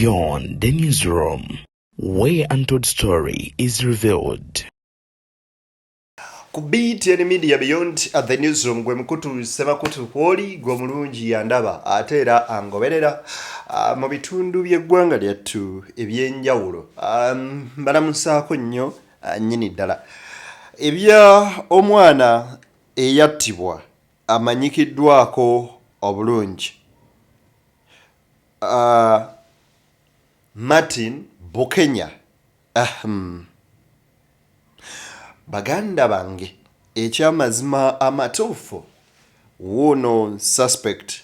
Beyond the Newsroom, where untold story is revealed. Ku BTN Media Beyond the Newsroom, gwe mukutu semakutu kwoli gwe omulungi yandaba ate era angoberera mu bitundu by'eggwanga lyattu eby'enjawulo. Mbalamusaako nnyo nnyini ddala. Ebya omwana eyattibwa amanyikiddwako obulungi Martin Bukenya. Baganda bange, ekyamazima amatuufu, wuuno suspect.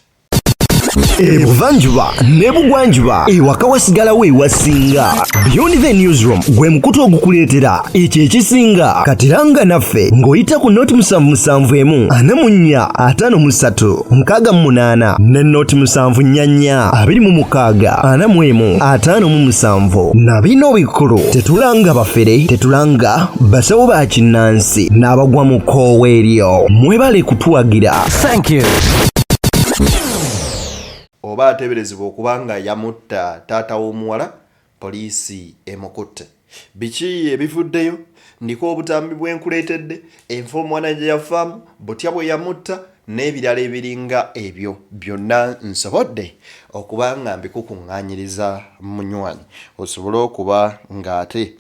Ebuvanjuba n'ebugwanjuba, ewaka wasigalawo ewasinga. Beyond the Newsroom gwe mukutu ogukuleetera ekyo ekisinga. Katiranga naffe ng'oyita ku 077 44 53 68 ne 074 26 41 57. Na bino bikulu: tetulanga bafere, tetulanga basawo ba kinnansi n'abagwa mu kkoowa eryo. Mwebale kutuwagira. Thank you. Oba ateeberezebwa okuba nga yamutta taata w'omuwala, poliisi emukutte. Biki ebivuddeyo? Ndiko obutambi bwenkuleetedde, enfa omwana gye yafaamu, butya bwe yamutta n'ebirala ebiringa ebyo byonna, nsobodde okuba nga mbikukuŋŋaanyiriza munywanyi, osobole okuba ng'ate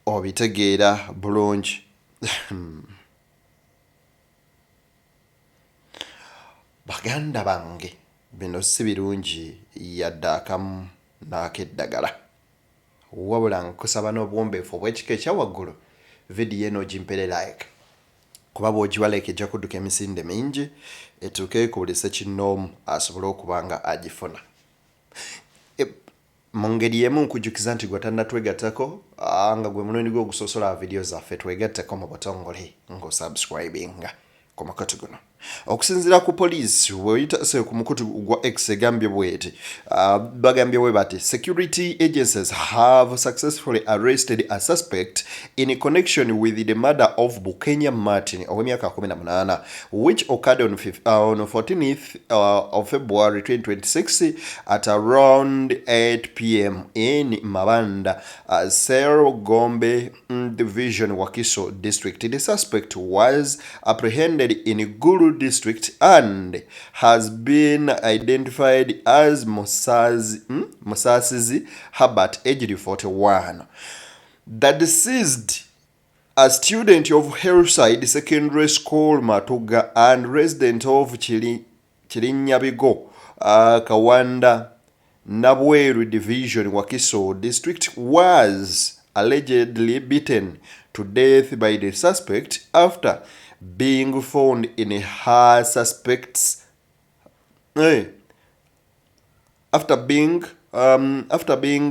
obitegeera bulungi. Baganda bange, bino si birungi yadde akamu n'akeddagala, wabula nkusaba n'obuwombeefu obw'ekika ekya waggulu, vidiyo eno ogimpere like, kuba bw'ogiwa like ejja kudduka emisinde mingi etuuke ku buli ssekinnoomu asobole okuba nga agifuna. Mu ngeri y'emu nkujjukiza nti gwe tannatwegattako, nga gwe mulundi gwe ogusosola vidiyo zaffe, twegatteko mu butongole ng'osubscribinga ku mukutu guno. Okusinziira ku poliisi, bweyitase ku mukutu gwa X egambye bweti, bagambye bwe bati: "Security agencies have successfully arrested a suspect in connection with the murder of Bukenya Martin ow'emyaka 18, which occurred on 14th of February 2026 at around 8 p.m. in Mabanda Cell, Gombe Division, Wakiso District. The suspect was apprehended in Gulu District and has been identified as Musasizi Herbert, aged 41. The deceased, a student of Hillside Secondary School, Matuga, and resident of Chirinyabigo, Kawanda, Nabweru Division, Wakiso District, was allegedly beaten to death by the suspect after being found in her suspect's eh, after being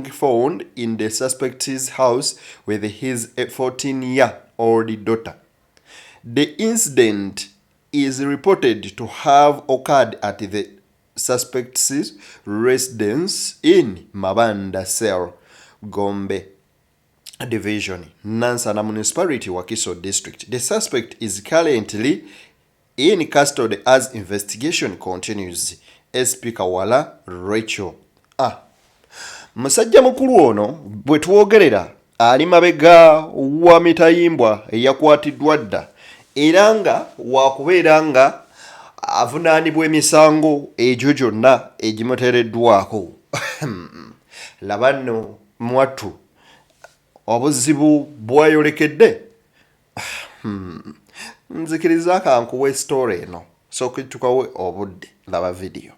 found in the suspect's house with his 14-year-old daughter. The incident is reported to have occurred at the suspect's residence in Mabanda Cell, Gombe Division, Nansana Municipality, Wakiso District. The suspect is currently in custody as investigation continues. SP Kawala Rachel." Ah. Musajja mukulu ono bwe twogerera ali mabega wa mitayimbwa eyakwatiddwa dda, era nga wakubeera nga avunaanibwa emisango egyo gyonna egimuteereddwako. Laba nno mwattu obuzibu bwayolekedde. Nzikiriza kankuwa esitore eno, sooka tukawe obudde, laba vidiyo.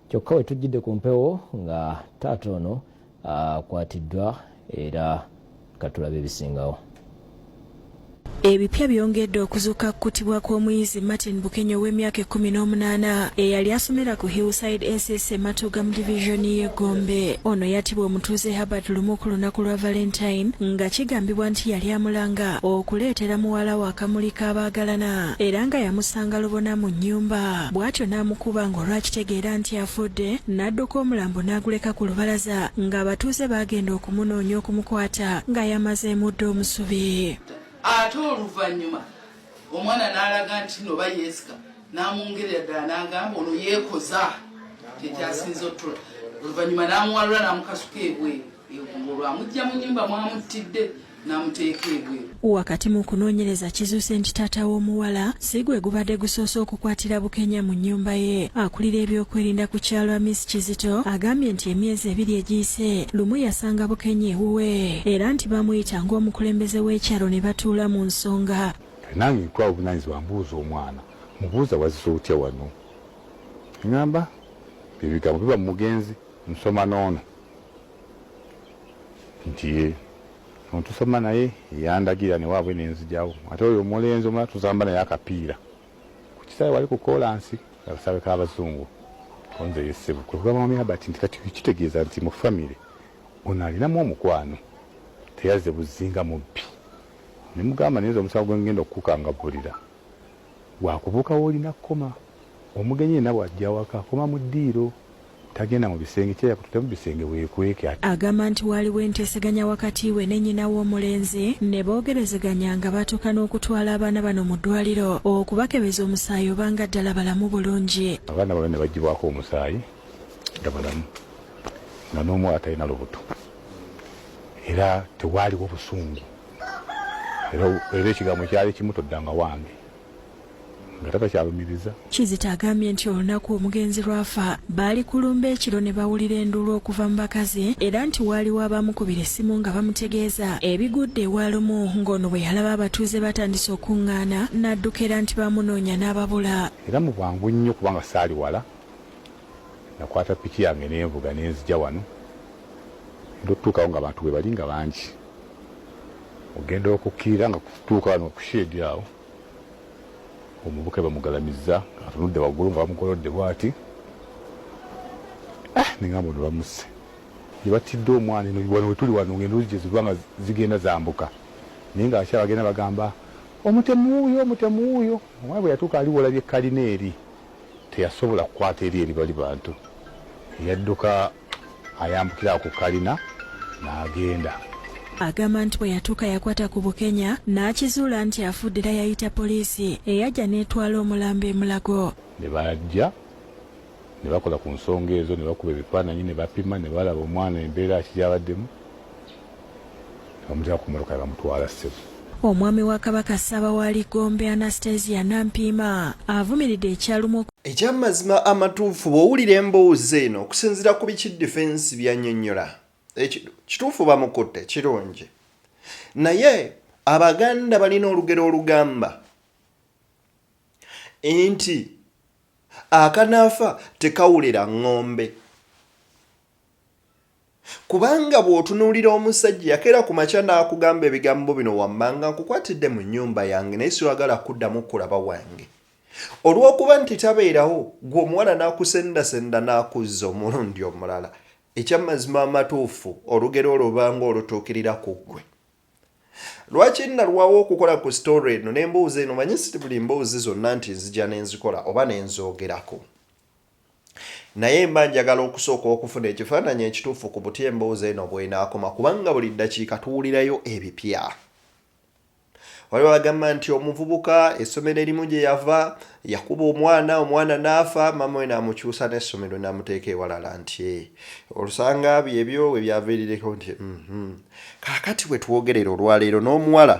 Kyokka we tujjidde ku mpewo nga taata ono akwatiddwa, era katulabe ebisingawo. Ebipya byongedde okuzuuka kukutibwa kw'omuyizi Martin Bukenya ow'emyaka 18 eyali asomera ku Hillside SS e Matuga mu divizoni y'e Gombe. Ono yattibwa omutuuze Herbert Lumu ku lunaku lwa Valentine, nga kigambibwa nti yali amulanga okuleetera muwala we akamuli k'abaagalana, era nga yamusanga lubona mu nnyumba, bw'atyo n'amukuba ng'olwakitegeera nti afudde n'adduka omulambo n'aguleka ku lubalaza, ng'abatuuze baagenda okumunoonya okumukwata nga yamazeemu dda omusubi. Ate oluvannyuma omwana n'alaga nti no bayeesika, n'amwongerera ddala n'agamba ono yeekoza kyekyasinza otula. Oluvannyuma n'amuwalula n'amukasuka ebweru, ng'olwamujja mu nnyumba mwamuttidde n'amuteeka ebweru. Wakati mu kunoonyereza kizuuse nti taata w'omuwala si gwe gubadde gusoose okukwatira Bukenya mu nnyumba ye. Akulira ebyokwerinda ku kyalo Amis Kizito agambye nti emyezi 2 egiyise lumu yasanga Bukenya ewuwe era nti bamuyita ng'omukulembeze w'ekyalo ne batuula mu nsonga. Nange ntwala obuvunaanyizibwa mbuuza omwana, mubuuza wazze otya wano? Ŋŋamba ebigambo biba mu mugenzi nsoma n'ono nti ye ontusoma naye yandagira ne waabwe ne nzijawo ate oyo omulenzi omulala tuzamba naye akapiira ku kisaawe wali ku koolansi akasaawe k'abazungu onze ye ssebo kwe kugamba mwami Herbert nti kati kitegeeza nti mu famire ono alinamu omukwano teyazze buzinga mubbi ne mugamba naye nze omusango gwe ngenda okukukangavvulira gwakubuuka w'olina kukoma omugenyi yenna bw'ajja awaka akoma mu ddiiro tagenda mu bisenge kyeyakutute mu bisenge weekweke. Agamba nti waaliwo enteeseganya wakati we ne nnyina w'omulenzi ne boogerezeganya nga batuuka n'okutwala abaana bano mu ddwaliro okubakebeza omusaayi oba nga ddala balamu bulungi. Abaana bano ne baggyibwako omusaayi nga balamu nga n'omuwala talina lubuto era tewaaliwo busungu era ekigambo kyali kimu toddanga wange nga tatakyalumiriza. Kizito agambye nti olunaku omugenzi lw'afa baali kulumba ekiro ne bawulira enduulu okuva mu bakazi era nti waaliwo abamukubira essimu nga bamutegeeza ebigudde ewa Lumu ng'ono bwe yalaba abatuuze batandise okuŋŋaana n'adduka era nti bamunoonya n'ababula. Era mu bwangu nnyo kubanga saali wala nakwata piki yange ne nvuga ne nzija wano ngenda okutuukawo ng'abantu we bali nga bangi ogenda okukkirira nga kutuuka wano ku sheedi awo omuvubuka bamugalamizza atunudde waggulu nga bamugolodde bwati ah, nengamba ono bamusse gye battidde omwana eno wano wetuli wano ng'enduuzi gye ziva nga zigenda zambuka naye nga abakyala bagenda bagamba omutemu wuuyo omutemu wuuyo omwana bwe yatuuka ali wolabye kalina eri teyasobola kukwata eri eri bali bantu yadduka ayambukira awo ku kalina n'agenda. Agamba nti bwe yatuuka yakwata ku Bukenya n'akizuula nti afudde era yayita poliisi eyajja n'etwala omulambo e Mulago. Ne bajja ne bakola ku nsonga ezo ne bakuba ebifaananyi ne bapima ne balaba omwana embeera ki gy'abaddemu ne bamuteeka ku mmotoka ne bamutwala ssebo. Omwami wa Kabaka Ssaabawaali Gombe Anastasia Nampiima avumiridde ekya Lumu. Ekyamazima amatuufu bw'owulira emboozi eno okusinziira ku biki defense by'annyonnyola kituufu bamukutte kirungi naye Abaganda balina olugero olugamba nti akanaafa tekawulira ŋŋombe. Kubanga bw'otunuulira omusajja yakeera ku makya n'akugamba ebigambo bino wammanga nkukwatidde mu nnyumba yange naye siwagala kuddamu kulaba wange. Olw'okuba nti tabeerawo gwe omuwala n'akusendasenda n'akuzza omulundi omulala. Eky'amazima amatuufu olugero olwo lubanga olutuukirira ku ggwe. Lwaki nalwawo okukola ku story eno n'emboozi eno manyi si buli mboozi zonna nti nzija ne nzikola oba ne nzoogerako. Naye mba njagala okusooka okufuna ekifaananyi ekituufu ku butya emboozi eno bw'enaakoma kubanga buli ddakiika tuwulirayo ebipya. Waliwo abagamba nti omuvubuka essomero erimu gye yava yakuba omwana, omwana n'afa, maama we n'amukyusa n'essomero n'amuteeka ewalala nti eh, olusanga byebyo we byaviirireko nti mm-hmm. Kaakati we twogerera olwaleero n'omuwala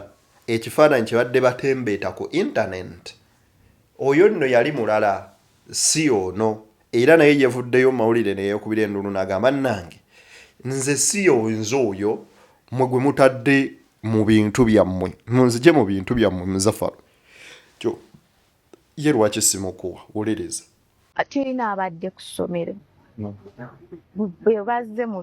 ekifaananyi kye badde batembeeta ku internet Oyo nno yali mulala si ono era naye yevuddeyo mu mawulire neyekubira enduulu nagamba bannange nze si nze oyo mwe gwe mutadde mu bintu byammwe munzije mu bintu byammwe Muzafaru kyo ye lwaki simukuwa wuliriza. Tulina abadde ku ssomero bwe bazze mu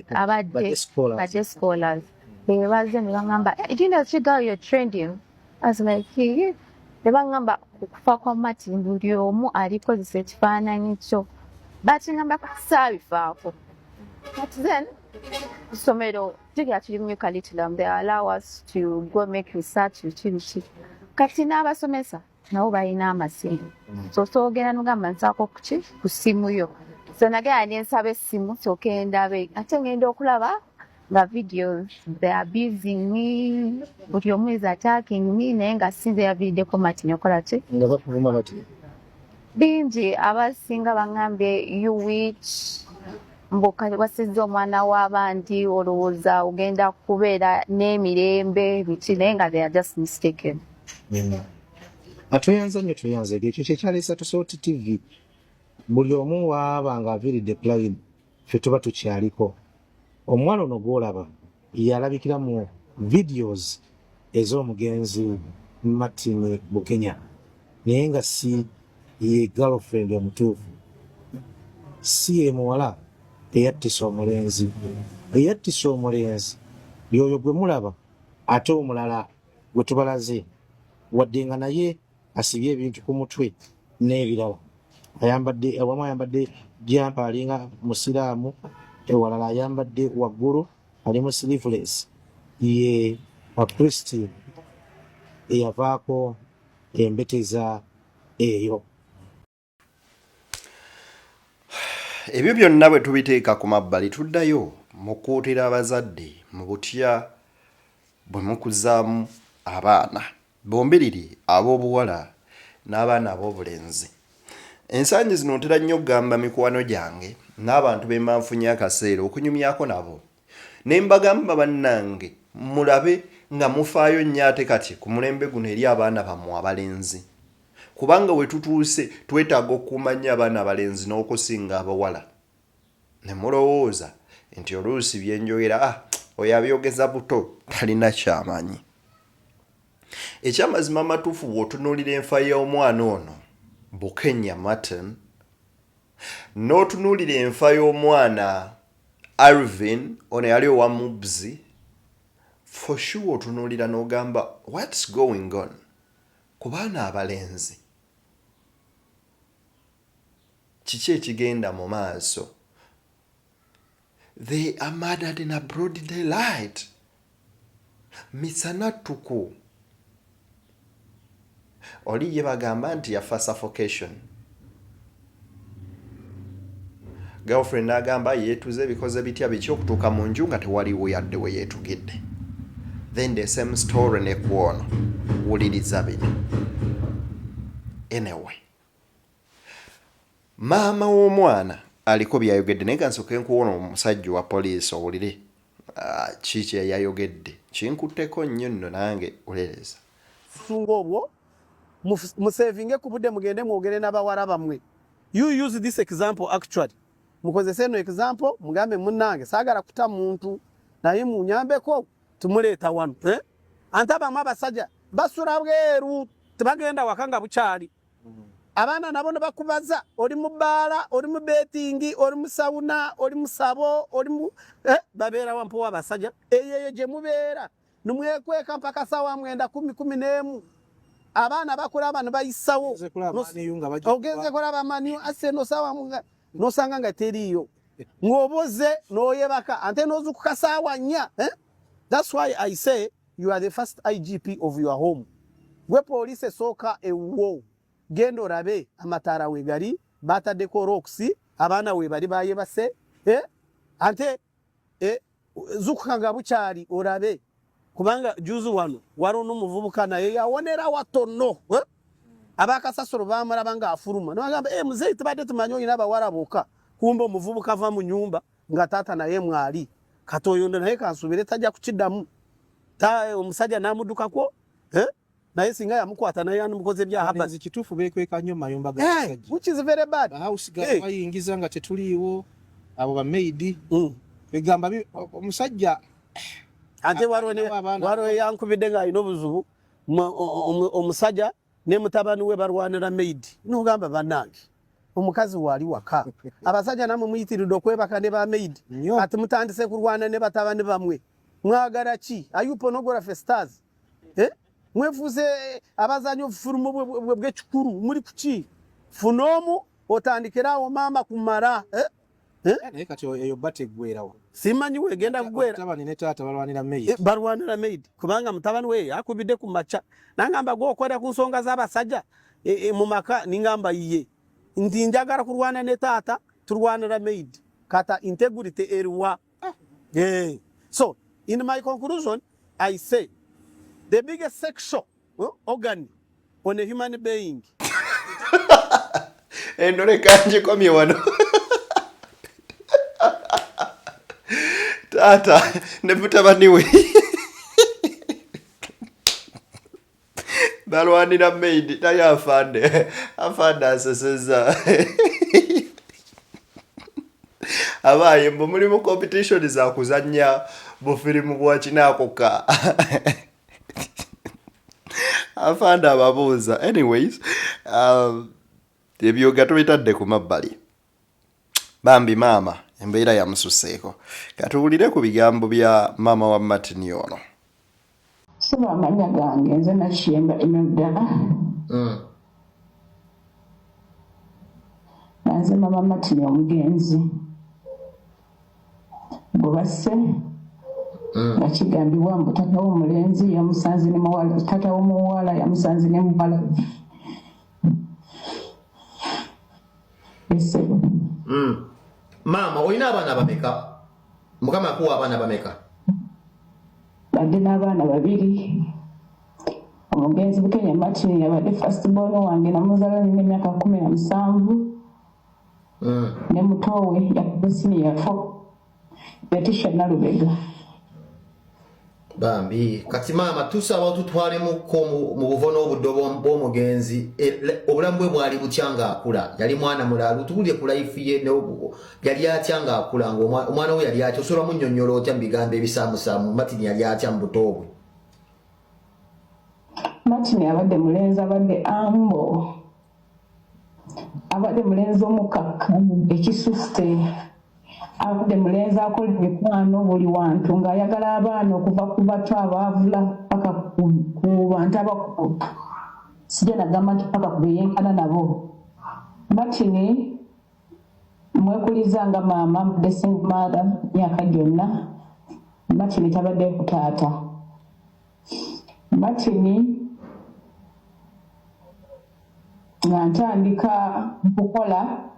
abadde ba scholars bwe bazze ne bangamba eh, do you know this girl you're trending I was like yeah. Ne bangamba okufa kwa Martin buli omu alikozesa ekifaananyi kyo bakingamba saabifaako but then ssomero jjukira tuli mu new curriculum they allow us to go make research biki biki kati n'abasomesa nabo balina amasimu so soogenda nogamba nsaako kuki ku ssimu yo so nagenda nensaba essimu sooke ndabe ate ngenda okulaba nga videos they are abusing me buli omu is attacking me naye nga sinze yaviiriddeko Martin okola ki nga bakuvuma bati bingi abasinga bangambye you witch. Mbu wasizza omwana w'abandi, olowooza ogenda kubeera n'emirembe biki, naye nga they are just mistaken. Tweyanza nnyo, tweyanza. Ekyo kyekyaleesa Tusooti TV. Buli omu waaba ng'aviiridde plug, ffe tuba tukyaliko. Omuwala ono gw'olaba yalabikira mu videos ez'omugenzi Martin Bukenya, naye nga si ye girlfriend omutuufu, si ye muwala eyattisa omulenzi. Eyattisa omulenzi y'oyo gwe mulaba, ate omulala gwe tubalaze, wadde nga naye asibye ebintu ku mutwe n'ebirala, ayambadde awamu, ayambadde jumper alinga musiraamu, ewalala ayambadde waggulu ali mu sleeveless, ye Christine eyavaako embeteza eyo. Ebyo byonna bwe tubiteeka ku mabbali, tuddayo mu kukuutira abazadde mu butya bwe mukuzaamu abaana bombiriri, ab'obuwala n'abaana ab'obulenzi. Ensangi zino ntera nnyo okugamba mikwano gyange n'abantu be mba nfunye akaseera okunyumyako nabo, ne mbagamba, bannange, mulabe nga mufaayo nnyo ate kati ku mulembe guno eri abaana bammwe abalenzi, kubanga we tutuuse twetaaga okukuuma nnyo abaana abalenzi n'okusinga abawala. Ne mulowooza nti oluusi bye njogera, ah, oyo abyogeza buto, talina kyamanyi. Ekyamazima amatuufu, bw'otunuulira enfa y'omwana ono Bukenya Martin, n'otunuulira enfa y'omwana Arvin ono yali owa Mubzi, for sure otunuulira n'ogamba, what's going on ku baana abalenzi? Kiki ekigenda mu maaso? They are murdered in a broad daylight, misana ttuku. Oli ye bagamba nti yafa suffocation, girlfriend n'agamba yeetuze, bikoze bitya biki, okutuuka mu nju nga tewaliwo yadde we yeetugidde. Then the same story ne ku ono. Wuliriza bino. Anyway, maama w'omwana aliko byayogedde, naye gansooke nkuwona omusajja wa poliisi owulire ki kye yayogedde. Kinkutteko nnyo nno nange. Wulereza. Busungu obwo musevinge ku budde, mugende mwogere n'abawala bammwe. You use this example, actually mukozese eno example, mugambe, munnange, saagala kuta muntu, naye munyambeko tumuleeta wano, eh? Ante abamu abasajja basula bweru, tebagenda waka nga bukyali. Abaana nabo ne bakubaza, oli mu bbaala, oli mu betting, oli mu sauna, oli mu sabo, oli mu babeera wampowa. Abasajja eyo eyo gye mubeera nimwekweka mpaka sawa 9, 10, 11, abaana bakulaba ne bayisawo. Ogenze kulaba Man U, Arsenal, sawa nosanga nga teriiyo, ng'oboze n'oyebaka, ate n'ozukuka saawa 4, eh? That's why I say you are the first IGP of your home. Gwe poliisi esooka ewuwo. Genda olabe amataala wegali, bataddeko locks, abaana webali bayebase, eh? Ante zukuka nga bukyali olabe, kubanga juzi wano waliwo n'omuvubuka naye yawonera watono, eh? Abakasasiro bamulaba ng'afuluma, nibagamba, eh, muzeeyi, tubadde tumanyi olina abawala bokka, kumbe omuvubuka ava mu nyumba nga taata naye mwali. Kati oyo naye kansubire tajja kukiddamu. Omusajja n'amuddukako, eh? Naye singa yamukwata naye yandimukoze bya Herbert. Kituufu, bekweka nnyo mu mayumba ga basajja, which is very bad. House girl bayingiza nga tetuliiwo, abo ba maid egamba omusajja. Ate waliwo yankubidde ng'alina obuzibu, omusajja ne mutabani we balwanira maid. Nogamba, bannange, omukazi waali waka. Abasajja namwe muyitiridde okwebaka ne ba maid, ati mutandise kulwana ne batabani bamwe. Mwagala ki? Are you pornography stars, eh? Mwefuuse abazanyi obufurumu bwekikulu. Muli kuki? Funa omu otandikirawo maama kumala, eh? Eh? Naye kati eyo ba teggwerawo. Simanyi wegenda kugwera. Mutabani ne taata balwanira maid. Balwanira maid, kubanga mutabani we akubidde ku makya nangamba, gwokolera ku nsonga z'abasajja mu maka. Ningamba iye nti njagala kulwana ne taata, tulwanira maid. Kata integrity eriwa? So in my conclusion I say the biggest sexual organ on a human being Eno leka ngikomye wano. Taata ne mutabani we balwanira maid naye afande afande aseseza abaaye mbu mulimu competition za kuzannya bufirimu bwa kinaakoka afande ababuuza anyways um, ebyo nga tubitadde ku mabbali Bambi maama embeera yamususseeko. Katuwulire ku bigambo bya maama wa Martin ono. Ssebo amannya gange nze Nakiyemba Imelda. Nga nze maama Martin omugenzi gwe basse nga kigambibwa mbu taata w'omulenzi yamusanze ne muwala taata w'omuwala yamusanze ne muwala we. Esebo. Maama olina abaana bameka? Mukama akuwa abaana bameka? Badde n'abaana babiri. Omugenzi Bukenya Martin yabadde first born wange namuzaala nina emyaka 17. Ne muto we yakoze senior 4 Letitia Nalubega. Bambi kati maama tusaba otutwalemukko mu buvo n'obuddo bw'omugenzi e, obulamu bwe bwali butya ng'akula yali mwana mulalu tuwulire ku life ye yali atya ng'akula nga omwana we yali atya osobola munnyonnyola otya mu bigambo ebisaamusaamu Martin yali atya mu buto bwe Martin abadde mulenzi abadde ambo Abadde mulenzi omukkakkamu ekisusse. Abadde mulenzi akola emikwano buli wantu ng'ayagala abaana okuva ku bato abaavula paka ku bantu abakulu. Sijja nagamba nti paka ku beyenkana nabo. Martin mwekuliza nga maama mbadde single mother emyaka gyonna. Martin tabadde ku taata. Martin nga ntandika okukola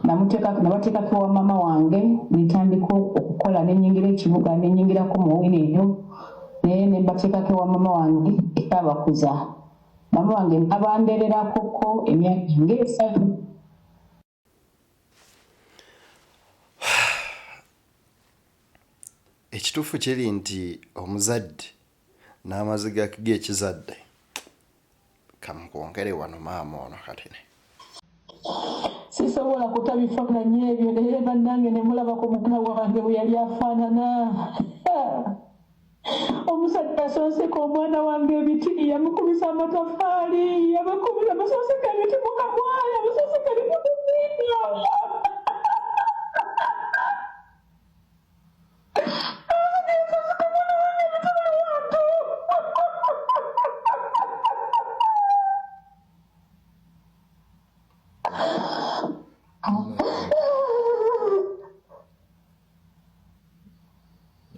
nabateekako ewa maama wange nentandika okukola nenyingira ekibuga nenyingirako mu wino eyo naye nembateekako ewa maama wange ekyabakuza maama wange nabandererakoko emyaka ngaesatu. Ekituufu kiri nti omuzadde n'amaziga g'ekizadde kamukwongere wano maama ono kati ne Sisobola kuta bifaananyi ebyo naye bannange ne mulaba ku mwana wange bwe yali afaanana. Omusajja asonseka omwana wange ebiti, yamukubisa amataffaali, yamusonseka emiti mu kamwa, yamusonseka ebiti mu nnyindo.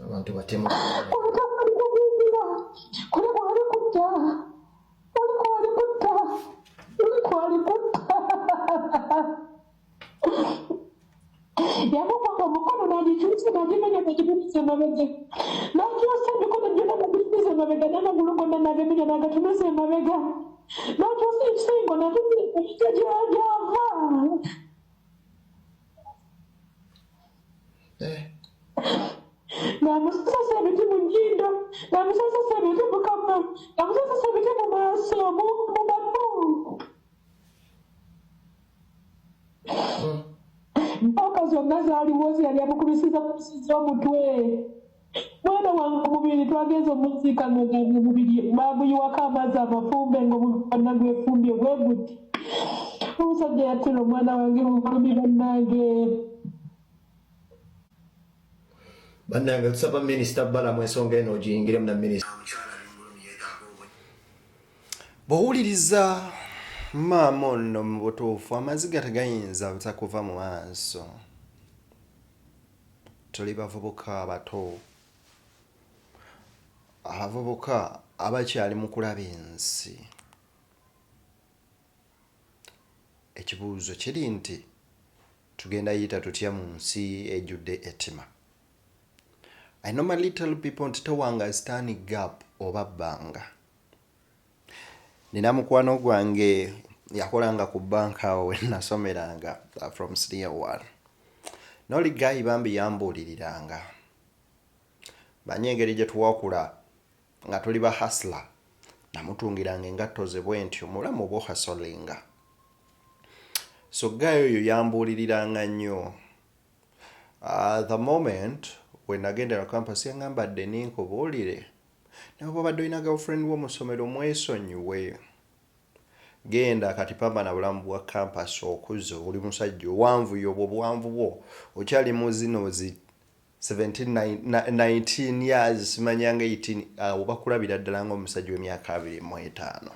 Abantu batemu. Yamukwata omukono n'agikyusa n'agimenya n'agitunuza emabega n'akyusa emikono gyonna n'agitunuza emabega n'amagulu gonna n'agamenya n'agatunuza emabega n'akyusa ekisingo n'atunuza emabega gy'ava n'amusasa emiti mu nnyindo n'amusasasa emiti mu kamwa n'amusasasa emiti mu maaso mu matu Mpaka zonna zaaliwo ze yali amukubisiza kubisiza omutwe. Mwana wange omubiri twagenze omuziika ng'ogamba omubiri baaguyiwako amazzi amafumbe ng'omubiri gwonna gwefumbye bwe guti. Omusajja yattira omwana wange mu bulumi bannange. Bannange tusaba minisita Balamu ensonga eno ogiyingiremu na minisita. Bw'owuliriza maama ono mu butuufu amaziga tegayinza butakuva mu maaso. Tuli bavubuka abato, abavubuka abakyali mu kulaba ensi. Ekibuuzo kiri nti tugenda yita tutya mu nsi ejjudde ettima? I normally tell people nti towanga sitaani gap oba bbanga. Nina mukwano gwange yakolanga ku banka awo we nasomeranga uh, from senior one. Noli guy bambi yambuuliriranga. Manyi engeri gye twakula nga tuli ba hustler, namutungiranga engatto ze bwentyo mu bulamu obw'ohustlinga. So guy oyo yambuuliriranga nnyo. The moment we nagendera campus yangamba, "Deni, nkubuulire, ne bw'oba obadde olina girlfriend wo mu ssomero, mwesonyiwe. Genda kati pambana bulamu bwa campus, okuze, oli musajja owanvuye, obwo obuwanvu bwo okyali mu zino zi 17 19 years, simanyanga 18, awo bakulabira ddala ng'omusajja w'emyaka 25."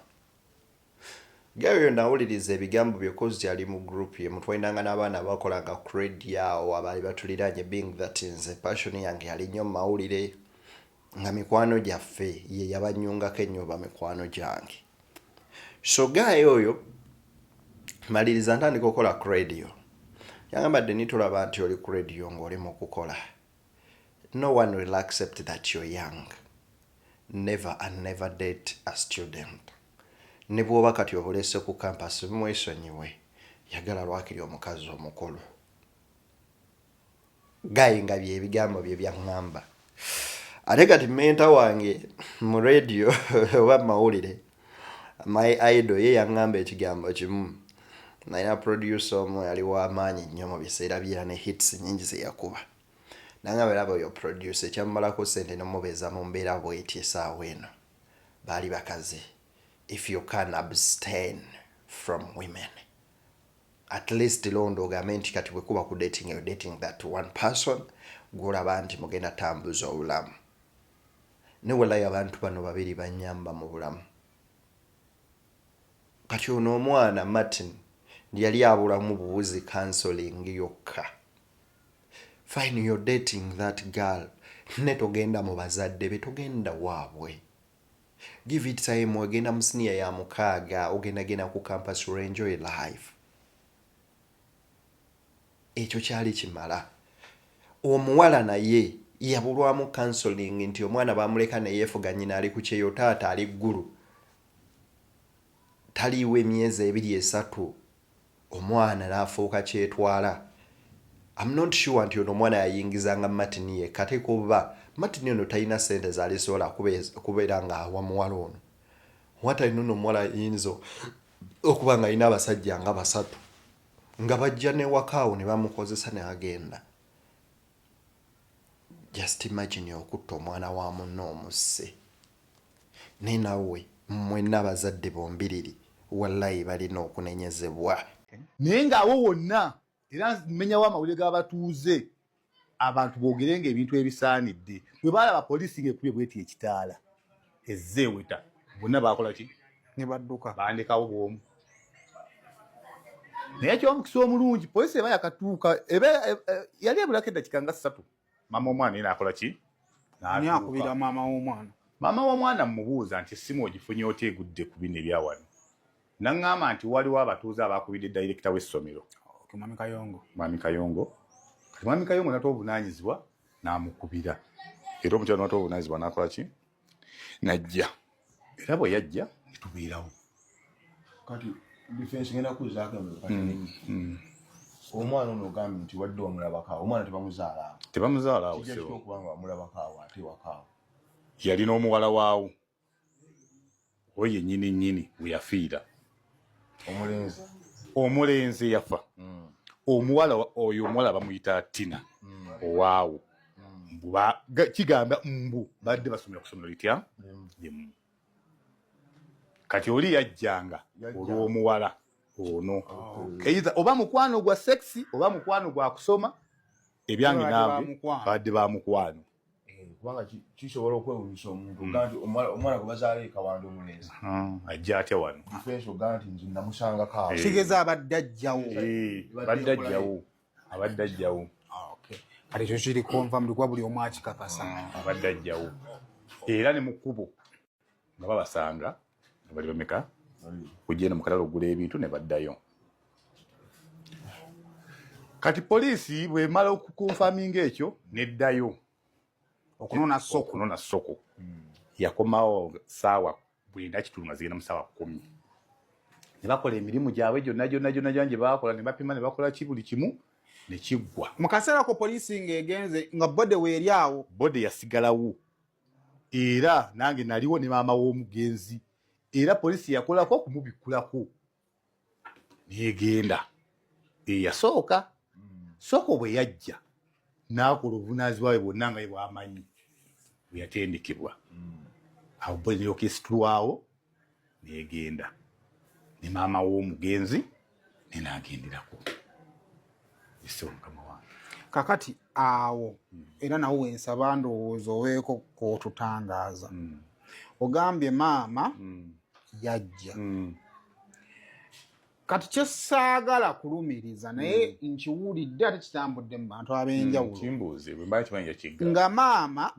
Guy oyo nawuliriza ebigambo bye, 'cause yali mu group ye mutwalinanga n'abaana abakolanga ku radio awo abaali batuliraanye. Being that nze passion yange yali nnyo mu mawulire, nga mikwano gyaffe ye yabanyungako ennyo ba mikwano gyange. So guy oyo maliriza ntandika okukola ku radio, yagamba, "Deni, tulaba nti oli ku radio ng'oli mu kukola. No one will accept that you're young. Never and never date a student. Ne bw'oba kati obulese ku campus, mwesonyiwe, yagala lwakiri omukazi omukulu." Guy nga byebigambo bye byaŋŋamba. Ate kati mentor wange mu radio oba mawulire, my idol, ye yaŋŋamba ekigambo kimu. Nalina producer omu yali w'amaanyi nnyo mu biseera byera ne hits nyingi ze yakuba. Nangamba, "Eraba oyo producer ekyamumalako sente nomubeeza mu mbeera bweti esaawa eno baali bakazi. If you can abstain from women, at least londa ogambe nti kati bwe kuba ku dating, you're dating that one person gwolaba nti mugenda tambuza obulamu." Ne walayi abantu bano babiri banyamba mu bulamu. Kati ono omwana Martin yali abulamu bubuzi, counseling yokka. Fine, you're dating that girl, ne togenda mu bazadde be, togenda waabwe. Give it time. Ogenda mu siniya ya 6, ogenda genda ku campus, enjoy life. Ekyo kyali kimala. Omuwala naye yabulwamu counseling nti omwana bamuleka neyeefuga, nnyina ali ku kyeyo, taata ali ggulu, taliiwo emyezi 2 3, omwana n'afuuka kyetwala. I'm not sure nti ono omwana yayingizanga Martin yekka, teeka oba Martin ono talina sente zaalisobola kubeera ng'awa muwala ono. Watalina ono omuwala ayinza okuba nga alina abasajja nga basatu nga bajja newakaawo ne bamukozesa n'agenda. Just imagine okutta omwana wa munno omusse. Naye nawe mwenna abazadde bombiriri, wallayi balina okunenyezebwa. Naye ng'awo wonna era mmenyawo amawulire g'abatuuze, abantu boogerenga ebintu ebisaanidde. Bwe baalaba poliisi ng'ekubye bweti ekitaala ezze eweta, bonna baakola ki? Ne badduka. Bandekawo bwomu. Naye ekyomukisa omulungi, poliisi eba yakatuuka, eba yali ebulako eddakika nga 3, maama omwana ye naakola ki? Ani akubira maama w'omwana? Maama w'omwana mmubuuza nti, "Essimu ogifunye otya egudde ku bino ebyawano?" Naŋŋamba nti waliwo abatuuze abakubidde dayirekita w'essomero. Okay, Mwami Kayongo. Mwami Kayongo. Kati Mwami Kayongo nata obuvunaanyizibwa n'amukubira, era omukyala nata obuvunaanyizibwa n'akola ki? Najja. Era bwe yajja netubeerawo. Kati defense ngenda kuzaako emabega katono. Omwana ono ogambye nti wadde wamulabako awo, omwana tebamuzaala awo? Tebamuzaala awo. Kijja sebo. kitya okuba nga wamulabako awo ate wakaawo? Yalina omuwala waawo oyo yennyini nnyini we yafiira. Omulenzi? Omulenzi yafa. Omuwala oyo, omuwala bamuyita Tina owaawo. Mbu kigamba mbu badde basomera ku ssomero litya limu. Kati oli yajjanga olw'omuwala ono, either oba mukwano gwa sex oba mukwano gwa kusoma. Ebyange Badde naawe ba mukwano. Badde ba mukwano. Kubanga kisobola okwewunyisa omuntu ogaa nti omwana gwe bazaala e Kawanda omulenzi Ajja atya wano? Defense ogaa nti nze namusangako awo. Kitegeeza abadde ajjawo. Badde ajjawo, abadde ajjawo. Kati ekyo kiri confirmed kuba buli omu akikakasa. Abadde ajjawo, era ne mu kkubo nga babasanga nga bali bameka kugenda mu katale okugula ebintu ne baddayo. Kati poliisi bwemala okuconfirminga ekyo neddayo okunona soko. Okunona soko. Yakomawo saawa 9:15 nga zigenda mu saawa 10, ne bakola emirimu gyabwe gyonna gyonna gyonna gyonna gye bakola, ne bapima ne bakola ki buli kimu. Nekiggwa. Mu kaseera ko poliisi ng'egenze nga body weeri awo. Body yasigalawo era nange naliwo ne maama w'omugenzi era poliisi yakolako okumubikkulako negenda eyasooka soko bwe yajja n'akola obuvunaanyizibwa bwe bwonna nga ye bw'amanyi bwe yatendekebwa awo body neryoka esitulwawo negenda ne maama w'omugenzi nenagenderako ese mukama wange. Kakati awo era nawo wensaba ndowooza oweeko kotutangaaza. Ogambye maama yajja. Kati kyesaagala kulumiriza naye nkiwulidde ate kitambudde mu bantu ab'enjawulo. Kimbuuze bwe mba kimanyi kiggala. Nga maama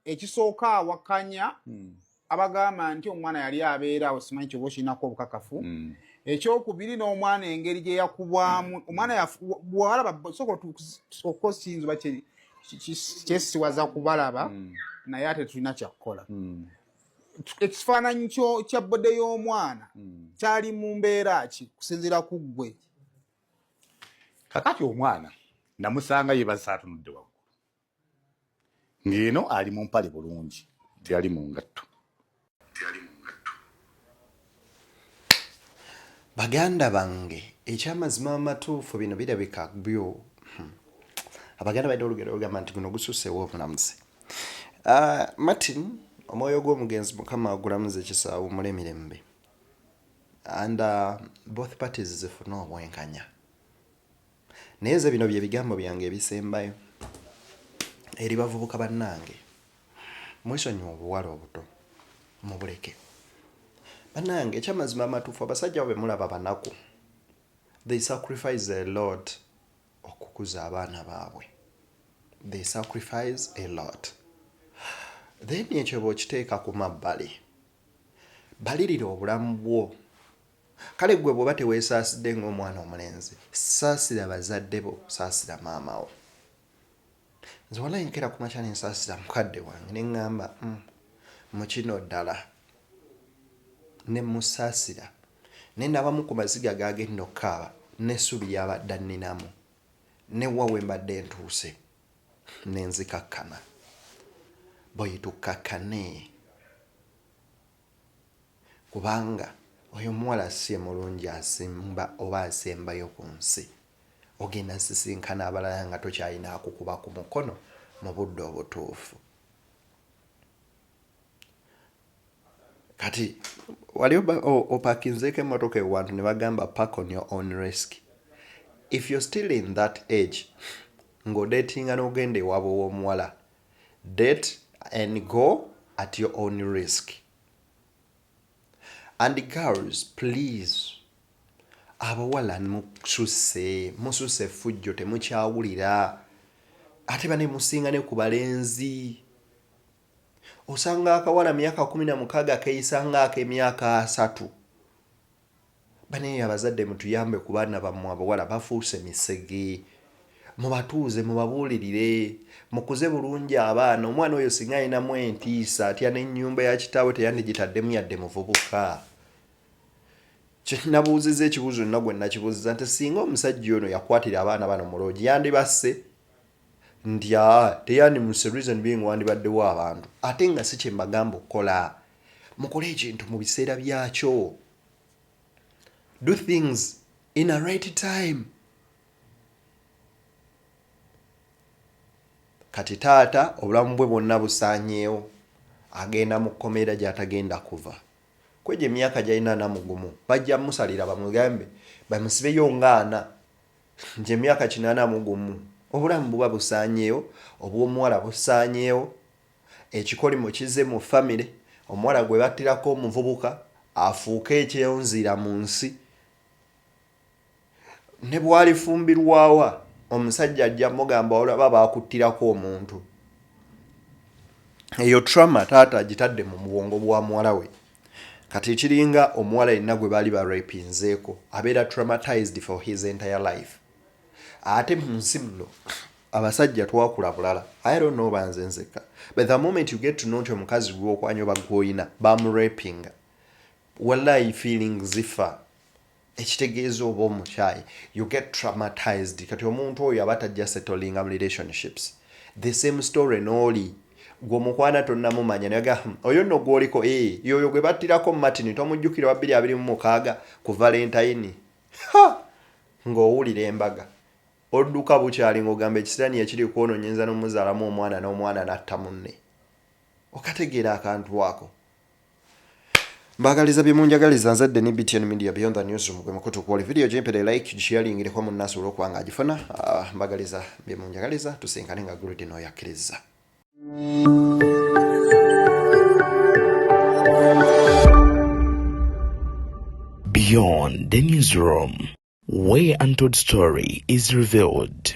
ekisooka awakanya abagamba nti omwana yali abeera awo, simanyi kyoba okirinako obukakafu. Ekyokubiri n'omwana engeri gye yakubwamu omwana bwalaba sooka okusinza oba kyesiwaza kubalaba naye ate tulina kyakukola. Ekifaananyi kya body y'omwana kyali mu mbeera ki kusinziira ku ggwe? Kakati omwana namusanga yeebazisa atunudde waggulu ng'eno ali mu mpale bulungi, teyali mu ngatto. Baganda bange, ekyamazima amatuufu bino birabika byo. Abaganda balina olugero olugamba nti guno gususeewo omulamuzi. Martin, omwoyo gw'omugenzi Mukama agulamuze ekisa awummule emirembe and both parties zifune obwenkanya. Naye nze bino bye bigambo byange ebisembayo eri bavubuka bannange. Mwesonyiwe obuwala obuto mubuleke. Bannange, ekyamazima amatuufu abasajja abo be mulaba banaku. They sacrifice a lot okukuza abaana baabwe. They sacrifice a lot. Then ekyo bw'okiteeka ku mabbali, balirira obulamu bwo. Kale ggwe bw'oba teweesaasidde ng'omwana omulenzi, saasira bazadde bo, saasira maama wo. Nze walayi nkera ku makya ne nsaasira mukadde wange ne ŋŋamba mu kino ddala ne mmusaasira ne nabamu ku maziga g'agenda okukaaba n'essuubi ly'abadde anninamu ne wa we mbadde ntuuse ne nzikakkana. Boyi tukkakkane kubanga oyo omuwala si ye mulungi asimba oba asembayo ku nsi. Ogenda sisinkana abalala nga tokyalina akukuba ku mukono mu budde obutuufu. Kati wali opakinzeeko emmotoka ewantu ne bagamba park on your own risk. If you're still in that age ng'odeetinga n'ogenda ewaabwe w'omuwala, date and go at your own risk. And girls, please, abawala mususse mususse effujjo, temukyawulira ate bane musinga ne ku balenzi. Osanga akawala myaka 16 keeyisa ng'ak'emyaka 30. Bane abazadde mutuyambe ku baana bammwe abawala, bafuuse misege. Mubatuuze, mubabuulirire, mukuze bulungi abaana. Omwana oyo singa alinamu entiisa atya n'ennyumba ya kitaawe teyandigitaddemu yadde muvubuka. Nabuuzizza ekibuuzo nna gwe nakibuuziza nti singa omusajja ono yakwatira abaana bano mu loogi yandibasse? Nti aa, teyandimuse, reason being wandibaddewo abantu. Ate nga si kye mbagamba okukola. Mukole ekintu mu biseera byakyo. Do things in a right time. Kati taata obulamu bwe bwonna busaanyeewo, agenda mu kkomera gy'atagenda kuva. Kwegyo emyaka gy'alina 41 bajja musalira bamugambe bamusibeyo nga ana nti emyaka 81 obulamu buba busaanyeewo, obw'omuwala busaanyeewo. Ekikolimo kizze mu famire, omuwala gwe battirako omuvubuka afuuke ekyonziira mu nsi. Ne bw'alifumbirwawa omusajja ajja mugamba olaba baakuttirako omuntu. Eyo trauma taata agitadde mu bwongo bwa muwala we. Kati kiringa omuwala yenna gwe baali barapinzeeko abeera traumatized for his entire life. Ate mu nsi muno abasajja twakula bulala. I don't know oba nze nzekka, but the moment you get to know nti omukazi gw'okwanya oba gw'oyina bamurapinga, wallahi feelings zifa. Ekitegeeza oba omukyayi, you get traumatized. Kati omuntu oyo aba tajja settlinga mu relationships. The same story n'oli gwe omukwana tonnamumanya naye oyo nno gwoliko, eh, yoyo gwe battirako Martin, tomujjukira wa 2026 ku Valentine? Ha, ng'owulira embaga odduka bukyali ng'ogamba ekisirani ekiri kwono nyinza n'omuzaalamu omwana n'omwana n'atta munne. Okategeera akantu ako? Mbagaliza bye munjagaliza. Nzadde ne BTN Media, Beyond the Newsroom gwe mukutu kwoli. Video gimpere like, gisharingireko munna asobole okuba nga agifuna. Mbagaliza bye munjagaliza, tusinkane nga guludi n'oyakkiriza. Beyond the Newsroom, where untold story is revealed.